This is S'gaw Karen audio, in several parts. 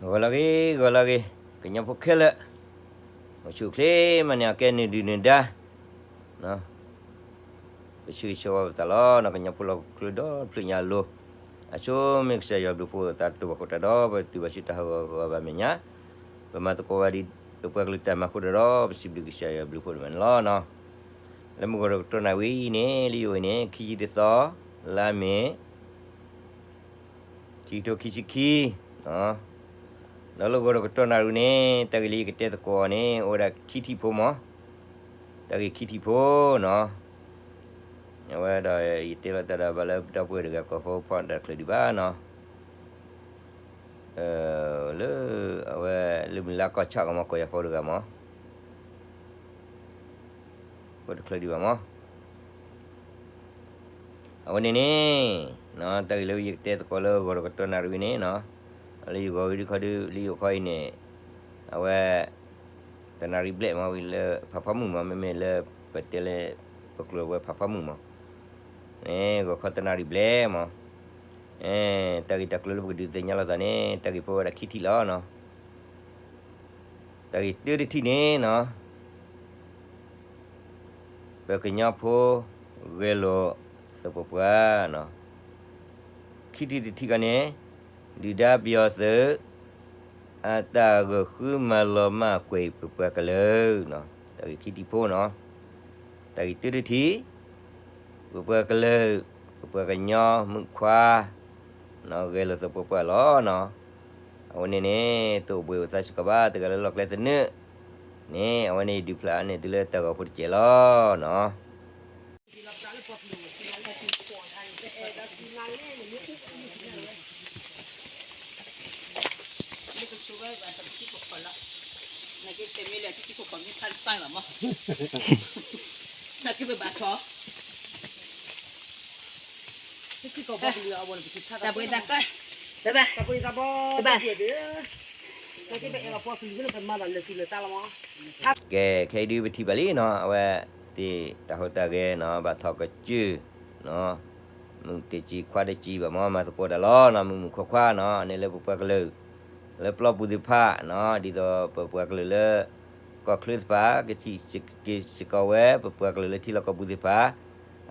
ဂီၤလၢအဂ့ၤ ဂီၤလၢအဂ့ၤ, ကညီဖိခဲလၢာ်, အိၣ်ဆူၣ်အိၣ်ချ့မးန့ၣ် အကဲနုာ်ဒုၣ်နုာ်ဒါ ပဆၢဂ့ၤဆၢဝါပသးလီၤ. ကညီဖိလီၢ်ခိၣ်ချၢဒီဖျၢၣ်ညါအလိၤ, အဆိမ့ၢ်ကစၢ်ယွၤဘျုးဖှိၣ်သးတတိၢ်ဘၣ်ဃိတၢ်ဒီး ပတုၤဘၣ်ဆူတၢ်ဟးဂီၤဂီၤဘၣ်မဲာ်ညါ, ပမၤသကိးဘၣ်ဒ်ပပှၤကလုာ်တၢ်မၤအဃိတၢ်ဒီး ပစံးဘျုးကစၢ်ယွၤဘျုးဖှိၣ်ဒိၣ်မးန့ၣ်လီၤ. လၢမုၢ်ဂီၤတကတီၢ်နၣ်ရံၣ်အံၤန့ၣ် လၢယအိၣ်အံၤန့ၣ် ခံဆံတသီ, လါမ့ၤ ခံကထိခံဆံခံ, ဒီးလၢဂီၤတကတီၢ်နၣ်ရံၣ်န့ၣ် တၢ်ဂ့ၢ်လၢယကတဲသကိးအီၤန့ၣ် အိၣ်ဝဲဒၣ်ခံထံၣ်ဖိမး, တၢ်ဂ့ၢ်ခံထံၣ်ဖိနီၤ, အဝဲဒီးယတဲလီၤတၢ်ဒီးဘၣ်လၢပဒီပုၢ်ဝဲၢ်တဂၤ ကီၢ်ဖိဖီတၢ်တချုးဒံးဘၣ်နီၤ, လၢ အဝဲလၢမုၢ်လၢ်ကီၢ်ဆၣ်ကမီၤ ကီၢ်ယၤဖိတဂၤမး ဃိတချုးဒံးဘၣ်မး, အဝဲန့ၣ်န့ၣ် တၢ်ဂ့ၢ်လၢယကတဲသကိးလၢဂီၤတကတီၢ်နၣ်ရံၣ်န့ၣ်နီၤ, လၢယဂီၤဂ့ၤဒုးခီဒုး လၢယအိၣ်ခီအံၤန့ၣ် အဝဲ တနၣ်ရံၣ်ဘျဲၣ်မး ဝံၤလၢဖးဖီမုၢ်မး မ့မ့ၢ်လၢပတဲလၢ ပကျိၤဝဲဖးဖီမုၢ်မး, ဂီၤခီတနၣ်ရံၣ်ဘျဲၣ်မး, တၢ်ဂ့ၢ်တၢ်ကျိၤလၢပကဒုးသ့ၣ်ညါလိာ်သးန့ၣ် တၢ်ဂ့ၢ်ဖိဝဲဒၣ်ခံထံၣ်လီၤနီၤ. တၢ်ဂ့ၢ်တၢတထံၣ်န့ၣ်နီၤ, ပကညီဖိဂဲၤလိာ်သပှၢ်ပှၢ်နီၤ, ခံထံၣ်တထံၣ်ခီန့ၣ် ဒုၣ်ဒါပယီၤသုး အတၢ်ဂၢၢ်ဃုမၤလီၤမၢ်ကွံာ်ပပှၤကလုာ်, တၢ်ဂ့ၢ်ခံထံၣ်ဖိနီၤ, တၢ်ဂ့ၢ်တၢတထံၣ် ပပှၤကလုာ်, ပပှၤကညီမုၣ်ခွါ ဂဲၤလိာ်သပှၢ်ပှၢ်လီၤနီၤ. အဝဲန့ၣ်န့ၣ် တအိၣ်ဘှံးအိၣ်သါစ့ၢ်ကီးဘၣ် တဂၤလၢလီၢ်ကျဲသနၢၣ်န့ၣ် အဝဲန့ၣ်ယဒုးဖျါန့ၢ်သုလၢတၢ်ဂီၤဖိတစဲးလီၤနီၤ. ကဲ ခဲအံၤဒုးပထံၣ်ဘၣ်လံနီၤ အဝဲသ့ၣ်တၢ်ဟူးတၢ်ဂဲၤနီၤ ဘၣ်ထီၣ်ကစၢၢ်နီၤ မုၢ်တစံၤခွါတစံၤဘၣ်မၤ မၤသကိးတၢ်လီၤနီၤ မုၢ်မုၢ်ခွါခွါနီၤ န့ၣ်လၢပပှၤကလုာ် လၢပျီပူၤသ့ၣ်တဖၣ်နီၤ ဒ်သိးပပှၤကလုာ်လၢ ကီၢ်ချၢသ့ၣ်တဖၣ် ကထံၣ်က့ၤစ့ၢ်ကီးဝဲ ပပှၤကလုာ်လၢထံလီၢ်ကီၢ်ပူၤသ့ၣ်တဖၣ်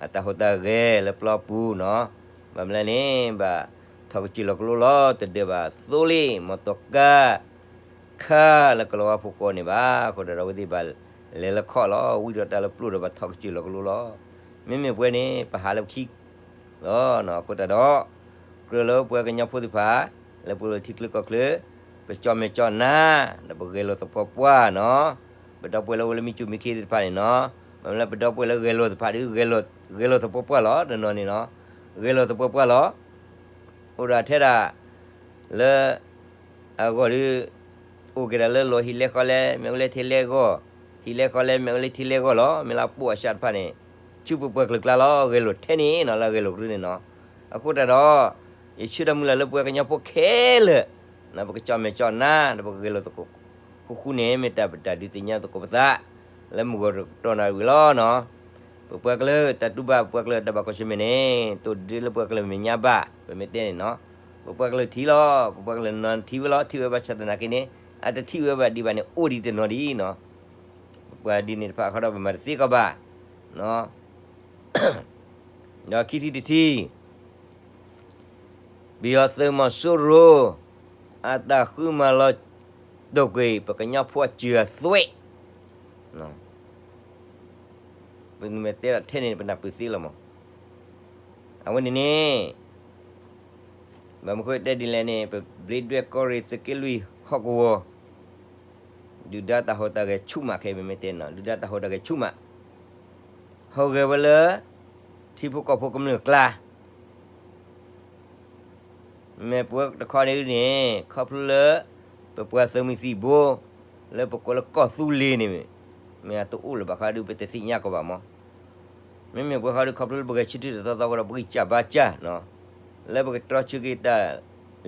အတၢ်ဟူးတၢ်ဂဲၤလၢပျီပူၤနီၤ ဘၣ်မနုၤလဲၣ်န့ၣ် ဘၣ်ထီၣ်ကစၢၢ်လီၤကလိလီၤ တဒၢးဘၣ်သိလ့ၣ် မီတီကါ ခါလၢကလီၤဝါဖိဃီန့ၣ်ဘၣ် အဃိဒီးအဝဲသ့ၣ်ဘၣ်လဲၤလၢခီၣ်လီၤ ဝံၤဒီးတၢ်လၢပျိဒီးဘၣ်ထီၣ်ကစၢၢ်လီၤကလိလီၤ မ့မ့ၢ်ပဝဲန့ၣ် ပဟးလၢပခံလီၤ အဃိတၢ်ဒီး ကြၢးလၢပှၤကညီဖိသ့ၣ်တဖၣ် လၢပှၤလၢထံချၢကီၢ်ချၢ ပကၠီၣ်မဲာ်ကၠီၣ်နါ ဒီးပဂဲၤလိာ်သပှၢ်ပှၢ်နီၤ ပဒီပုၢ်ဝဲၢ်လၢအိၣ်လၢမံၤစူၣ်မံၤခ့သ့ၣ်တဖၣ်န့ၣ်နီၤ ဘၣ်မနုၤလၢပဒီပုၢ်ဝဲၢ်လၢဂဲၤလိာ်သ့ၣ်တဖၣ်ဒီး ဂဲၤလိာ်သပှၢ်ပှၢ်လီၤ တနီၤန့ၣ်နီၤ ဂဲၤလိာ်သပှၢ်ပှၢ်လီၤ အိၣ်ဒီးထဲဒၣ် လၢ အဂီၢ်ဒီး အိၣ်က့ၤဒၣ်လၢလီၢ်ဟံၣ်လဲဃီလဲ မ့ၢ်အိၣ်လၢထံလဲဂီၢ် ဟံၣ်လဲဃီလဲ မ့ၢ်အိၣ်လၢထံလဲဂီၢ်လီၤ မ့ၢ်လၢအပိာ်အရှးတဖၣ်န့ၣ် ဆူပပှၤကလုာ်ကျါလီၤ ဂဲၤလိာ်ထဲန့ၣ်နီၤ လၢအဂဲၤလိာ်ကရူၢ်န့ၣ်နီၤ အဃိတၢ်ဒီး ယဆၢဒီးမုၢ်လၢ်လၢပှၤကညီဖိခဲလၢာ် ပကကၠီၣ်မဲာ်ကၠီၣ်နါ ဒီးပကဂဲၤလိာ်သကိး ဃူဃူန့ၣ် မ့ၢ်တၢ်ပတၢ်ဒုးသ့ၣ်ညါသကိးပသး လၢမုၢ်ဂီၤတကတီၢ်နၣ်ရံၣ်ဝံၤလီၤနီၤ ပပှၤကလုာ် တၢ်တူၢ်ဘၣ်ပပှၤကလုာ်တၢ်ဘၣ်ကီၢ်ဆၢမဲာ်န့ၣ် တအိၣ်ဒၣ်လၢပှၤကလုာ်မဲာ်ညါဘၣ် ပမ့ၢ်တဲန့ၣ်နီၤ ပပှၤကလုာ်ထံၣ်လီၤ ပပှၤကလုာ်နီၤထံၣ်ဝဲလီၤ ထံၣ်ဝဲဘၣ်ဆၣ်သနာ်က့န့ၣ် အတထံၣ်ဝဲဘၣ်ဒံးဘၣ်န့ၣ် အိၣ်ဒံးတနီၤဒံးနီၤ ပပှၤဒ်န့ၣ်တဖၣ်ဃီဒီးပမၤတသ့ကီးဘၣ် ဒီးခံထံၣ်တထံၣ် ပယီၤသုးမီၤစိရိၤ အတၢ်ဃုမၤလီၤ ဒိၣ်ကွံာ် ပကညီဖိအစၢၤအသွဲၣ် ပနမ့ၢ်တဲဒၣ်ထဲန့ၣ် ပနၢ်ပၢၢ်သ့လီၤမး အဝဲန့ၣ်န့ၣ် ဘၣ်မနုၤဃိတဲဒ်လဲၣ်န့ၣ် ပဘျ့ဒွဲၣ်ကီၢ်ရ့ၣ်သုးက့လွံၢ်ဟီၣ်ကဝီၤ ဒုၣ်ဒါတၢ်ဟူးတၢ်ဂဲၤဆူၣ်မးခဲအံၤ မ့မ့ၢ်တဲနီၤ ဒုၣ်ဒါတၢ်ဟူးတၢ်ဂဲၤဆူၣ်မး ဟူးဂဲၤဝဲလၢ ထံဖိကီၢ်ဖိကမျၢၢ်အကျါ မ့ၢ်ပဝဲတခီန့ၣ်န့ၣ် ခီဖျိလၢ ပပှၤသုးမုၢ်သံၣ်ဘိ လၢပကိးလၢကီၢ်သူလ့ၤန့ၣ် မ့ၢ်အတအိၣ်လၢၤဘၣ်ဃီဒီး ပတသ့ၣ်ညါကီးဘၣ်မး မ့မ့ၢ်ပှၤဃီဒီး ခီဖျိလၢပဂဲၤဆၢထၢၣ်တသီသီဃီဒီး ပဂံၢ်စၢ်ဘါစၢ် လၢပကတြီဆၢက့ၤတၢ်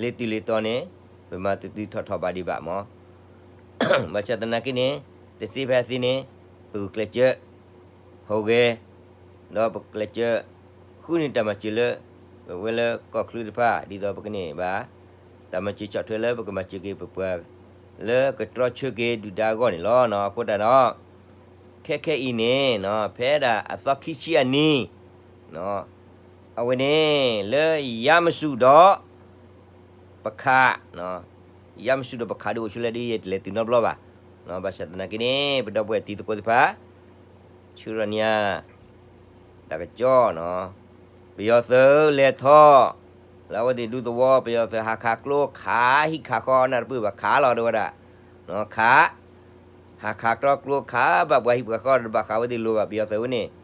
လ့ၤတုၤလ့ၤတီၤန့ၣ် ပမၤတတုၤထီၣ်ထီၣ်ဘးဒံးဘၣ်မး ဘၣ်ဆၣ်သနာ်က့န့ၣ် တသ့ဖဲအသ့န့ၣ် ပဂုာ်ကျဲးစၢး ဟူးဂဲၤ ဒီးပကျဲးစၢး ဃုန့ၢ်တၢ်မၤစၢၤလၢ ပဝဲလၢကီၢ်ချၢတဖၣ် ဒ်သိးပကန့ၢ်ဘၣ် တၢ်မၤစၢၤဆီၣ်ထွဲလၢပကမၤစၢၤက့ၤပပှၤ လၢကတြီဆၢက့ၤဒုၣ်ဒါအဂီၢ်န့ၣ်လီၤ. အဃိတၢ်ဒီး ခဲခဲအံၤန့ၣ် ဖဲဒၣ်အသီခံဆံအနံၤ အဝဲန့ၣ် လၢယါမစူၣ်ဒီး ပခး, ယါမစူၣ်ဒီးပခးဒုးအိၣ်ဆူလဲၣ်ဒုး ယတလဲၤတုၤနီတဘျီဘၣ်. ဘၣ်ဆၣ်သနာ်က့န့ၣ် ပဒီပုၢ်ဝဲၢ်တံၤသကိးသ့ၣ်တဖၣ် ဆှၢထီၣ်န့ၢ် တၢ်ကစီၣ်နီၤ, ပယီၤသုးလဲၤထီၣ် လၢအဝဲသ့ၣ်ဒူသဝီ ပယီၤသုးဟးခးကျိခးဟံၣ်ခးဃီနၢ်တပၢၢ်ဘၣ်ခးလီၤ တဲဝဲဒၣ်, ခး, ဟးခးကျိကျိခးဘၣ်ပှၤဟံၣ်ပှၤဃီဒီးဘၣ်ဃးဝဲသ့ၣ်လိၤဘၣ် ပယီၤသုးဝဲန့ၣ်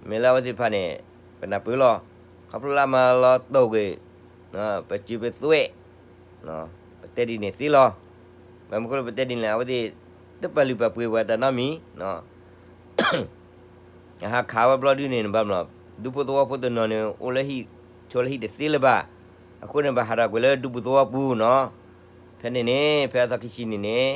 မ့ၢ်လၢအဝဲသ့ၣ်တဖၣ်န့ၣ် ပနၢ်ပၢၢ်လီၤ. ခီဖျိလၢအမၤလီၤတိာ်ကွံာ် ပစၢၤပသွဲၣ် ပတဲဒ်န့ၣ်သ့လီၤ. ဘၣ်မနုၤအဃိလၢပတဲဒ်န့ၣ်လဲၣ် အဝဲသ့ၣ် တပာ်လုၢ်ပာ်ပှ့ၤပှၤတၢ်နီတမံၤ အဟးခးဝဲဘျီဒုန့ၣ် နဘၣ်မနုၤလီၤ, ဒူဖိသဝီဖိတနီၤန့ၣ် အိၣ်လၢဟံၣ် ဆိးလၢဟံၣ်တသ့လၢၤဘၣ်. အဃိန့ၣ် ဘၣ်ဟးထီၣ်ကွံာ်လၢဒူပူၤသဝီပူၤနီၤ. ဖဲန့ၣ်န့ၣ် ဖဲအသီခံဆံန့ၣ်န့ၣ်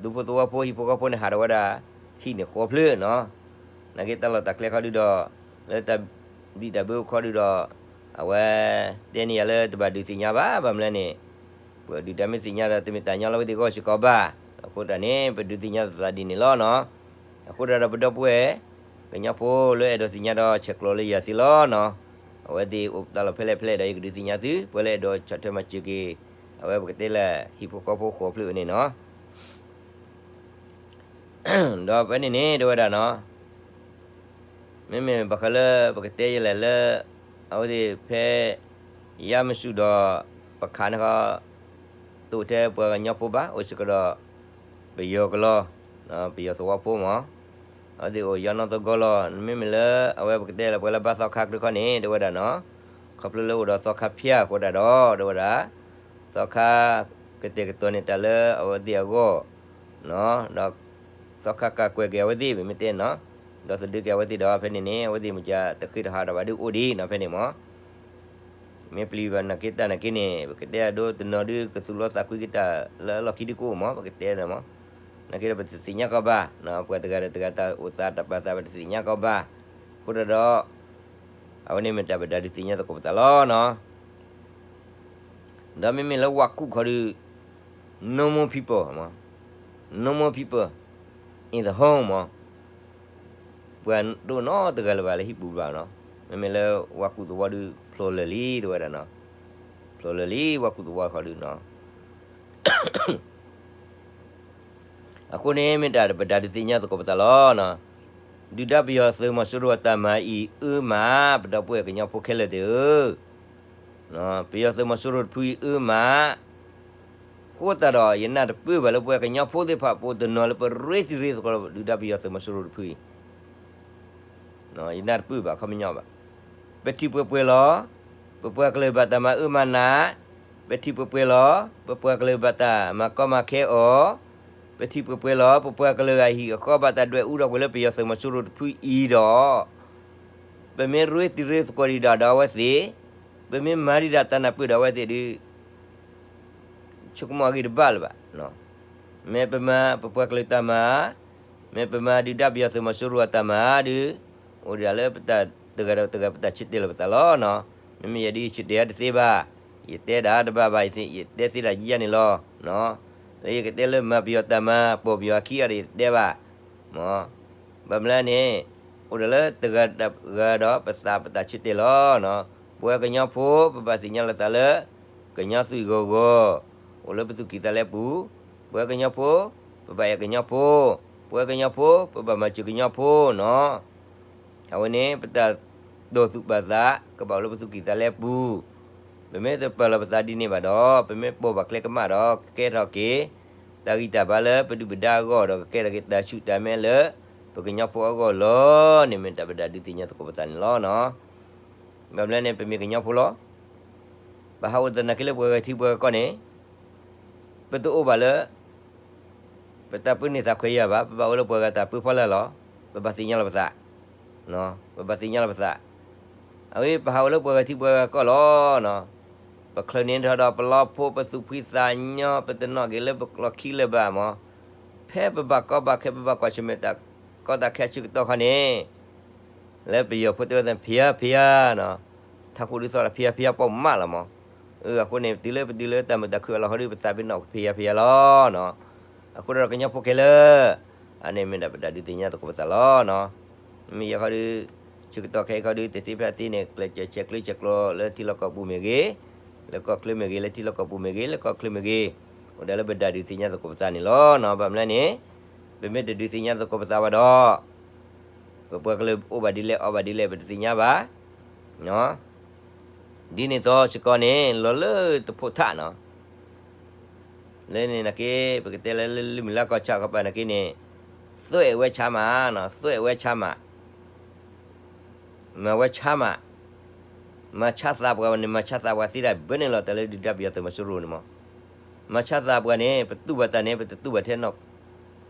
ဒူဖိသဝီဖိဟံၣ်ဖိဃီဖိန့ၣ် ဟးထီၣ်ဝဲဒၣ် ဟံၣ်န့ၣ်ဃိးဖျၢၣ်နီၤ. နာ်က့တၢ်လီၢ်တၢ်ကျဲခီဒုဒီး လၢတၢ်ဘံၣ်တၢ်ဘၢခီဒုဒီး အဝဲ တဲန့ၢ်ယၤလၢတဘၣ်ဒုးသ့ၣ်ညါဘၣ်, ဘၣ်မနုၤလဲၣ်န့ၣ် ပှၤဒုၣ်ဒါမ့ၢ်သ့ၣ်ညါဒီး တမ့ၢ်တၢ်ညီလၢအဝဲသ့ၣ်အဂီၢ်စ့ၢ်ကီးဘၣ်. အဃိတၢ်န့ၣ် ပဒုးသ့ၣ်ညါသးဒ်န့ၣ်လီၤနီၤ. အဃိတၢ်ဒီးပဒီပုၢ်ဝဲၢ် ကညီဖိလၢအဲၣ်ဒိးသ့ၣ်ညါဒီးဆဲးကျိးလၢယၤသ့လီၤနီၤ. အဝဲသ့ၣ်အိၣ်ပသးလီၤဖဲလဲၣ်ဖဲလဲၣ်ဒီး ယကဒုးသ့ၣ်ညါသု ပှၤလၢအဲၣ်ဒိးဆီၣ်ထွဲမၤစၢၤက့ၤ အဝဲပကတဲလၢဟံၣ်ဖိဃီဖိဃိးဖျၢၣ်ဝဲန့ၣ်နီၤ. ဒီးဖဲန့ၣ်န့ၣ် တဲဝဲဒၣ်နီၤ, မ့မ့ၢ်ဘၣ်ဃးလၢပကတဲယဲလဲၣ်လၢ အဝဲသ့ၣ်ဖဲ ယါမစူၣ်ဒီး ပခးန့ၣ်ဃီ တအိၣ်ထဲပှၤကညီဖိဘၣ်, အိၣ်စ့ၢ်ကီးဒီး ပယီၤကလီၤ, ပယီၤသဝီဖိမး, အဝဲသ့ၣ်အိၣ်ယါနီၢ်သဂီၢ်လီၤ. မ့မ့ၢ်လၢအဝဲပကတဲလၢပှၤလၢဘါသီခါကြၢးခီန့ၣ် တဲဝဲဒၣ်နီၤ, ခီဖျိလၢအိၣ်ဒီးသီခါဖၠၣ်အဃိတၢ်ဒီး တဲဝဲဒၣ် သီခါ ကတဲာ်ကတီၤန့ၢ်တၢ်လၢအဝဲသ့ၣ်အဂီၢ် ဒီး သီခါကးကွဲးက့ၤအဝဲသ့ၣ် ပမ့ၢ်တဲနီၤ, ဒီးသဒၢက့ၤအဝဲသ့ၣ်ဒီး ဖဲန့ၣ်န့ၣ် အဝဲသ့ၣ်မ့ၢ်ကတဃ့တဟးဒီးဘၣ်ဒုးအိၣ်ဒံးနီၤ ဖဲန့ၣ်မး. မ့ၢ်ပျံၤဘၣ်နာ်က့တၢ်နာ်က့န့ၣ် ပကတဲအဒိတနီၤဒုး ကသူၣ်လီသးကွံက့ၤတၢ်လၢအလီၢ်ခံဒုးကအိၣ်မး ပကတဲဒီးမး, နာ်က့ဒီးပတသ့ၣ်ညါကီးဘၣ်, ပှၤတဂၤဒီးတဂၤတၢ်အိၣ်သးတၢ်ပာ်သးပတသ့ၣ်ညါကီးဘၣ်, အဃိတၢ်ဒီး အဝဲန့ၣ်မ့ၢ်တၢ်ပဒုးသ့ၣ်ညါသကိးပသးလီၤနီၤ. ဒီးမ့မ့ၢ်လၢဝါကူၣ်ခီဒုး no more people, no more people in the home မး, ပှၤတအိၣ်နီတဂၤလၢၤဘၣ်လၢဟံၣ်ပူၤဘၣ်နီၤ. မ့မ့ၢ်လၢဝါကူၣ်သဝီဒုး ဖျိးလၢာ်လံ တဲဝဲဒၣ်နီၤ, ဖျိးလၢာ်လံ ဝါကူၣ်သဝီခီဒုးနီၤ. အဃိန့ၣ် မ့ၢ်တၢ်ပဒုးသ့ၣ်ညါသကိးပသးလီၤ. ဒုၣ်ဒါပယီၤသုးမီၤစိရိၤအတၢ်မၤအံၤအၢမး ပဒီပုၢ်ဝဲၢ်ကညီဖိခဲလၢာ်သ့ၣ်ဧၢ, ပယီၤသုးမီၤစိရိၤတဖုအံၤအၢမး, အဃိသတးဒီး ယနၢ်တပၢၢ်ဘၣ်လၢပဝဲကညီဖိသ့ၣ်တဖၣ် ပအိၣ်တနီၤလၢပရ့တံၤရ့သကိး ဒုၣ်ဒါပယီၤသုးမီၤစိရိၤတဖုအံၤ ယနၢ်တပၢၢ်ဘၣ် ခီပညီဘၣ်. ပထံၣ်ပှဲၤပှဲၤလီၤ. ပပှၤကလုာ်ဘၣ်တၢ်မၤအၢမၤနး, ပထံၣ်ပှဲၤပှဲၤလီၤ. ပပှၤကလုာ်ဘၣ်တၢ်မၤကီမၤခဲအီၤ, ပထံၣ်ပှဲၤပှဲၤလီၤ. ပပှၤကလုာ်အဟံၣ်အဃီဘၣ်တၢ်ဒွဲၣ်အူထီၣ်ကွံာ်လၢပယီၤသုးမီၤစိရိၤတဖုအံၤဒီး ပမ့ၢ်ရ့တံၤရ့သကိးဒံးဒီး ဒီးအဝဲသ့ၣ်, ပမ့ၢ်မၤဒံးဒၣ်တၢ်နၢ်ပၢၢ်ဒီးအဝဲသ့ၣ်ဒုး ဆိကမိၣ်အဂ့ၢ်တဘၣ်လၢၤဘၣ်. မ့ၢ်ပမၤပပှၤကလုာ်တၢ်မၤ, မ့ၢ်ပမၤဒုၣ်ဒါပယီၤသုးမီၤစိရိၤအတၢ်မၤဒုး, အိၣ်ဒၣ်လၢပတၢ်တဂၤဒီးတဂၤပတၢ်ဆၢတဲာ်လီၤပသးလီၤနီၤ. မ့မ့ၢ်ယဲဒုးယဆၢတဲာ်အါတသ့ဘၣ်, ယတဲဒၣ်တဘၣ်ဘၣ်, ယတဲသ့ဒၣ်ယဲန့ၣ်လီၤ. လၢယကတဲလၢမၤပယီၤတၢ်မၤ ပိာ်ပယီၤအခံဂၤဒီးယတတဲဘၣ်. မ့ၢ် ဘၣ်မနုၤလဲၣ်န့ၣ် အိၣ်ဒၣ်လၢတဂၤဒီးတဂၤဒီးပသးပတၢ်ဆၢတဲာ်လီၤ. ပဝဲကညီဖိ ပဘၣ်သ့ၣ်ညါလီၤသးလၢ ကညီသွံၣ်ဂီၢ်ဂီၢ် အိၣ်လၢပသူၣ်ကံၢ်သးလဲပူၤ, ပဝဲကညီဖိ ပဘၣ်အဲၣ်ကညီဖိ, ပဝဲကညီဖိ ပဘၣ်မၤစၢၤကညီဖိနီၤ. အဝဲန့ၣ် ပတၢ်ဒိးသူၣ်ပာ်သး ကဘၣ်အိၣ်လၢပသူၣ်ကံၢ်သးလဲပူၤ, ပမ့ၢ်တပာ်လီၤပသးဒ်န့ၣ်ဘၣ်ဒီး ပမ့ၢ်ပိာ်ဘၣ်ကျဲကမၣ်ဒီး ကကဲထီၣ်က့ၤ တၢ်ဂံၢ်တၢ်ဘါလၢပဒုၣ်ပဒါအဂီၢ်ဒီး ကကဲထီၣ်က့ၤတၢ်ဆူၣ်တၢ်မဲလၢ ပကညီဖိအဂီၢ်လီၤန့ၣ် မ့ၢ်တၢ်ပဒုးသ့ၣ်ညါသကိးပသးန့ၣ်လီၤ. ဘၣ်မနုၤလဲၣ်န့ၣ် ပမ့ၢ်ကညီဖိလီၤ. ပဟးအိၣ်သနာ်က့လၢပှၤဂၤထံပှၤဂၤကီၢ်န့ၣ် ပတအိၣ်ဘၣ်လၢ ပတၢ်ပၢန့ၢ်သးခွဲးယာ်ဘၣ်, ပဘၣ်အိၣ်လၢပှၤဂၤတၢ်ပၢဖီလာ်လီၤ. ပဘၣ်သ့ၣ်ညါလီၤပသး, ပဘၣ်သ့ၣ်ညါလီၤပသး. အဝဲပဟးအိၣ်လၢပှၤဂၤထံပှၤဂၤကီၢ်လီၤ. ပချၢန့ၢ်ထီၣ်ဒီးပလီဖိ ပသူၣ်ဖှံသးညီ ပတနီၣ်က့ၤလၢပကျိချံလၢၤဘၣ်မး. ဖဲပဘၣ်ကီဘၣ်ခဲ ပဘၣ်ကွၢ်ဆၢၣ်မဲာ်တၢ်ကီတၢ်ခဲအဆၢကတီၢ်ခီန့ၣ် လၢပယီၤဖိတဲဝဲသ့ၣ် ဖံးဧါ ဖံးဧါနီၤ, ထးခိၣ်ဒုးသီၣ်ဒီး ဖံးဧါ ဖံးဧါ ပိာ်မးလီၤမး. အဃိန့ၣ် တုၤလၢပဒုးလၢတၢ်မုာ်တၢ်ခုၣ်အလီၢ်ဃီဒီး ပသးပ့ၤနီၣ်ဖံးယၤဖံးယၤလီၤနီၤ. အဃိဒီးကညီဖိခဲလၢာ်, အန့ၣ်မ့ၢ်ဒၣ်ပတၢ်ဒုးသ့ၣ်ညါသကိးပသးလီၤနီၤ. မ့ၢ်ယဲဃီဒီး ဆၢကတီၢ်ခဲအံၤဃီဒီး တသ့ဖဲအသ့န့ၣ် ကျဲးစၢးဆဲးကျၢဆဲးကျိးလၢထံလီၢ်ကီၢ်ပူၤမ့ၢ်ဂ့ၤ, လၢကီၢ်ချၢမ့ၢ်ဂ့ၤ, လၢထံလီၢ်ကီၢ်ပူၤမ့ၢ်ဂ့ၤ, လၢကီၢ်ချၢမ့ၢ်ဂ့ၤ, အိၣ်ဒၣ်လၢပဒုးသ့ၣ်ညါသကိးပသးန့ၣ်လီၤ. ဘၣ်မနုၤလဲၣ်န့ၣ်, ပမ့ၢ်တဒုးသ့ၣ်ညါသကိးပသးဘၣ်ဒီး ပပှၤကလုာ်အိၣ်ဘၣ်ဒ်လဲၣ်အီၣ်ဘၣ်ဒ်လဲၣ် ပတသ့ၣ်ညါဘၣ်. ဒ်န့ၣ်အသိးစ့ၢ်ကီးန့ၣ် လီၤလၢတဖိးထးနီၤ. လၢန့ၣ်နာ်က့ ပကတဲလၢလၢမုၢ်လၢ်ကီၢ်ဆၣ်ခီပၤနာ်က့န့ၣ်, သွဲၣ်ဝဲဆါမး, သွဲၣ်ဝဲဆါမး, မၤဝဲဆါမး, မၤဆါသးပှၤန့ၣ် မၤဆါသးပှၤသ့ဒၣ်ဘၣ်န့ၣ်လီၤ. တၢ်လၢဒုၣ်ဒါပယီၤသုးမီၤစိရိၤန့ၣ်မး, မၤဆါသးပှၤန့ၣ် ပတူၢ်ဘၣ်တၢ်န့ၣ် ပတတူၢ်ဘၣ်ထဲနီၢ်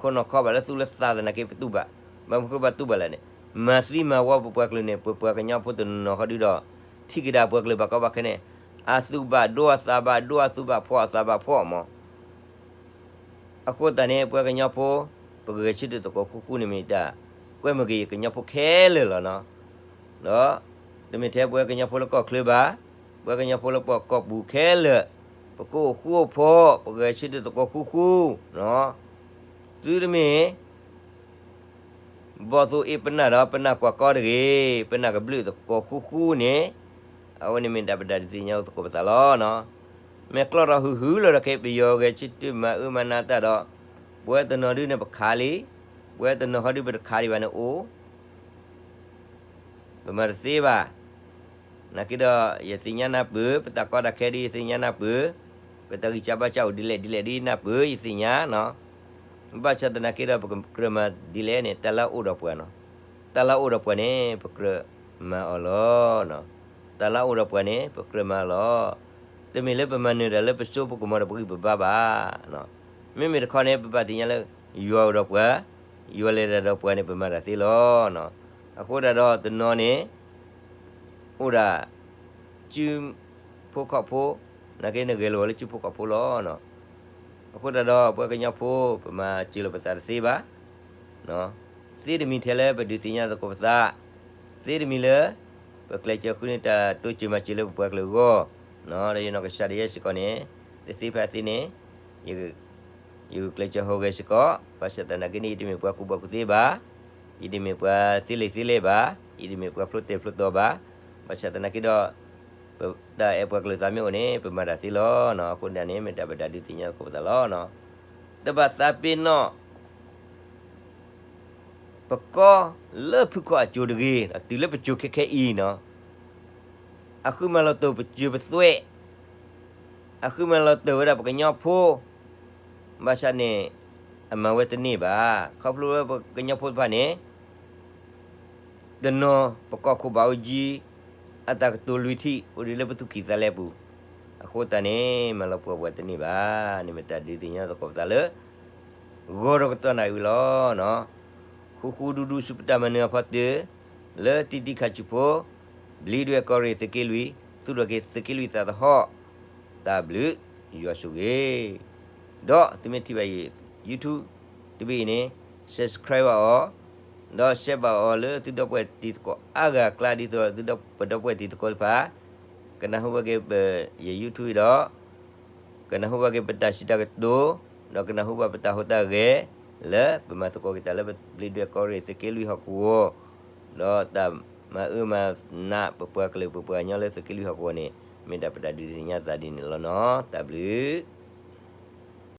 ခိနီၢ်ခီဘၣ် လၢသူၣ်လၢသးသနာ်က့ ပတူၢ်ဘၣ်. ဘၣ်မနုၤဃိဘၣ်တူၢ်ဘၣ်လဲၣ်န့ၣ်, မၤသံမၤဝီပပှၤကလုာ်န့ၣ် ပပှၤကညီဖိတနီၤနီၤဃီဒုဒီး ထံၣ်ကဒါပှၤကလုာ်ဘၣ်ကီဘၣ်ခဲန့ၣ်, အသူၣ်ဘၣ်ဒိအသးဘၣ်ဒိ အသူၣ်ဘၣ်ဖှီၣ်အသးဘၣ်ဖှီၣ်မး. အဃိသတးန့ၣ် ပှၤကညီဖိ ပဂဲၤဆၢထၢၣ်သကိးဃူဃူန့ၣ်မ့ၢ်တၢ် ကွဲမုာ်က့ၤယကညီဖိခဲလၢာ်လီၤနီၤ. ဒီး တမ့ၢ်ထဲပှၤကညီဖိလၢကီၢ်ချၢဘၣ်, ပှၤကညီဖိလၢပှၤကီၢ်ပူၤခဲလၢာ်, ပကအိၣ်ဃူအိၣ်ဖိး ပဂဲၤဆၢထၢၣ်သကိးဃူဃူနီၤ. သုတမ့ၢ် ဘီၣ်သိၣ်အ့ၣ်ပနၢ်ဒီး ပနၢ်ကွၢ်ကီတဂ့ၤ, ပနၢ်ကဘျုးသကိးဃူဃူန့ၣ်, အဝဲန့ၣ်မ့ၢ်ဒၣ်ပတၢ်ဒုးသ့ၣ်ညါသကိးပသးလီၤနီၤ. မ့ၢ်ကျီၢ်ထီၣ်ဟုၣ်ဟုၣ်လီၤဒီးခဲအံၤ ပယီၤဂဲၤဆၢထၢၣ်မၤအၢမၤနးတၢ်ဒီး, ပဝဲတနီၤဒုန့ၣ်ပခးလံ, ပဝဲတနီၤဃီဒုပတခးဒံးဘၣ်န့ၣ်အိၣ် ပမၤတသ့ဘၣ်. နာ်က့ဒီး ယသ့ၣ်ညါနၢ်ပၢၢ်, ပတၢ်ကီတၢ်ခဲဒ်ယသ့ၣ်ညါနၢ်ပၢၢ်, ပတၢ်ဂံၢ်စၢ်ဘါစၢ်အိၣ်ဒ်လဲၣ်ဒ်လဲၣ်ဒ်နၢ်ပၢၢ် ယသ့ၣ်ညါနီၤ. ဘၣ်ဆၣ်သနာ်က့ဒီး ပကြၢးမၤဒ်လဲၣ်န့ၣ် တၢ်လၢအအိၣ်ဒီးပှၤနီၤ. တၢ်လၢအအိၣ်ဒီးပှၤန့ၣ် ပကြၢးမၤအီၤလီၤ. တၢ်လၢအအိၣ်ဒီးပှၤန့ၣ် ပကြၢးမၤအီၤလီၤ. တမ့ၢ်လၢပမၤနၢၤတၢ်လၢပစိပကမီၤဒီးပဂံၢ်ပဘါဘၣ်. မ့မ့ၢ်တခီန့ၣ် ပဘၣ်သ့ၣ်ညါလၢ ယွၤအိၣ်ဒီးပှၤ, ယွၤလဲၤတၢ်ဒီးပှၤန့ၣ် ပမၤတၢ်သ့လီၤ. အဃိသတးဒီးတနီၤန့ၣ် အိၣ်ဒၣ် စုဖိခီၣ်ဖိ, နာ်က့နဂဲၤလိာ်အီၤလၢစုဖိခီၣ်ဖိလီၤ. အဃိသတးဒီး ပှၤကညီဖိ ပမၤစၢၤလီၤပသးတသ့ဘၣ်. သ့တမံၤထဲလၢပဒုးသ့ၣ်ညါသကိးပသး, သ့တမံၤလၢ ပကျဲးစၢးဃုန့ၢ်တၢ်တိစၢၤမၤစၢၤလၢပပှၤကလုာ်အဂီၢ်, ဒီးယနီၢ်ကစၢ်ဒၣ်ယဲစ့ၢ်ကီးန့ၣ် တသ့ဖဲအသ့န့ၣ် ယဂုာ်ကျဲးစၢးဟူးဂဲၤစ့ၢ်ကီး, ဘၣ်ဆၣ်သနာ်က့န့ၣ် ယတမ့ၢ်ပှၤကူၣ်ဘၣ်ကူၣ်သ့ဘၣ်, ယတမ့ၢ်ပှၤသ့လံာ်သ့လဲၢ်ဘၣ်, ယတမ့ၢ်ပှၤဖျိတဲာ်ဖျိတီဘၣ်, ဘၣ်ဆၣ်သနာ်က့ဒီး ပတၢ်အဲၣ်ပှၤကလုာ်သးမ့ၢ်အိၣ်န့ၣ် ပမၤတၢ်သ့လီၤ. အဃိန့ၣ်န့ၣ် မ့ၢ်တၢ်ပတၢ်ဒုးသ့ၣ်ညါသကိးပသးလီၤ. တဘၣ်သးပ့ၤနီၣ် ပကီလၢဖုၣ်ခီၣ်အစိၤတဂ့ၤ, တုၤလၢပစိၤခဲခဲအံၤနီၤ, အဃုမၤလီၤတိၢ်ပစိၤပသွဲၣ်, အဃုမၤလီၤတိၢ်ဝဲဒၣ်ပကညီဖိ, ဘၣ်ဆၣ်န့ၣ် အမၤဝဲတန့ၢ်ဘၣ်. ခီဖျိလၢပကညီဖိတဖၣ်န့ၣ် တနီၤပကီၢ်ခိၣ်ဘၣ်အိၣ်ကံ, အတၢ်ကတိၤလွံၢ်ထံၣ် အိၣ်ဒံးလၢပသူၣ်ကံၢ်သးလဲပူၤ, အဃိသတးန့ၣ် မၤလီၤပှီၢ်ပှၤတန့ၢ်ဘၣ်. န့ၣ်မ့ၢ်တၢ်ဒုးသ့ၣ်ညါသကိးပသးလၢ ဂီၤဒီးကတီၢ်နၣ်ရံၣ်ဝံၤလီၤ. ဃူဃူဒူဒူဆူပတၢ်မၤနၢၤအဖီတၢၢ်, လၢတံၤတံၤခါဆူၣ်ဖိ, ဘျံးဒွဲၣ်ကီၢ်ရ့ၣ်သုးက့လွံၢ်, သူၣ်ထီၣ်က့ၤသုးက့လွံၢ်သးသဟီၣ်, တၢ်ဘျုးယွၤဆိၣ်ဂ့ၤ. ဒီးသုမ့ၢ်ထံၣ်ဘၣ်ယ YouTube တဘ့ၣ်အံၤန့ၣ် subscribe ဘၣ်အီၤ, ဒီး share ဘၣ်အီၤလၢသုဒီပုၢ်ဝဲၢ်တံၤသကိးအါဂၤအကျါ ဒ်သိးသုဒီပုၢ်ဝဲၢ်တံၤသကိးတဖၣ် ကနၢ်ဟူဘၣ်က့ၤပ ယ YouTube ဒီး ကနၢ်ဟူဘၣ်က့ၤပတၢ်စံးတၢ်ကတိၤ, ဒီးကနၢ်ဟူဘၣ်ပတၢ်ဟူးတၢ်ဂဲၤ လၢပမၤသကိးက့ၤတၢ်လၢပဘျံးဒွဲၣ်ကီၢ်ရ့ၣ်သုးက့လွံၢ်ဟီၣ်ကဝီၤ, ဒီးတၢ်မၤအၢမၤနးပပှၤကလုာ်ပပှၤကညီလၢသုးက့လွံၢ်ဟီၣ်ကဝီၤန့ၣ် မ့ၢ်ဒၣ်ပတၢ်ဒုးသ့ၣ်ညါသးဒ်န့ၣ်လီၤနီၤ. တၢ်ဘျုး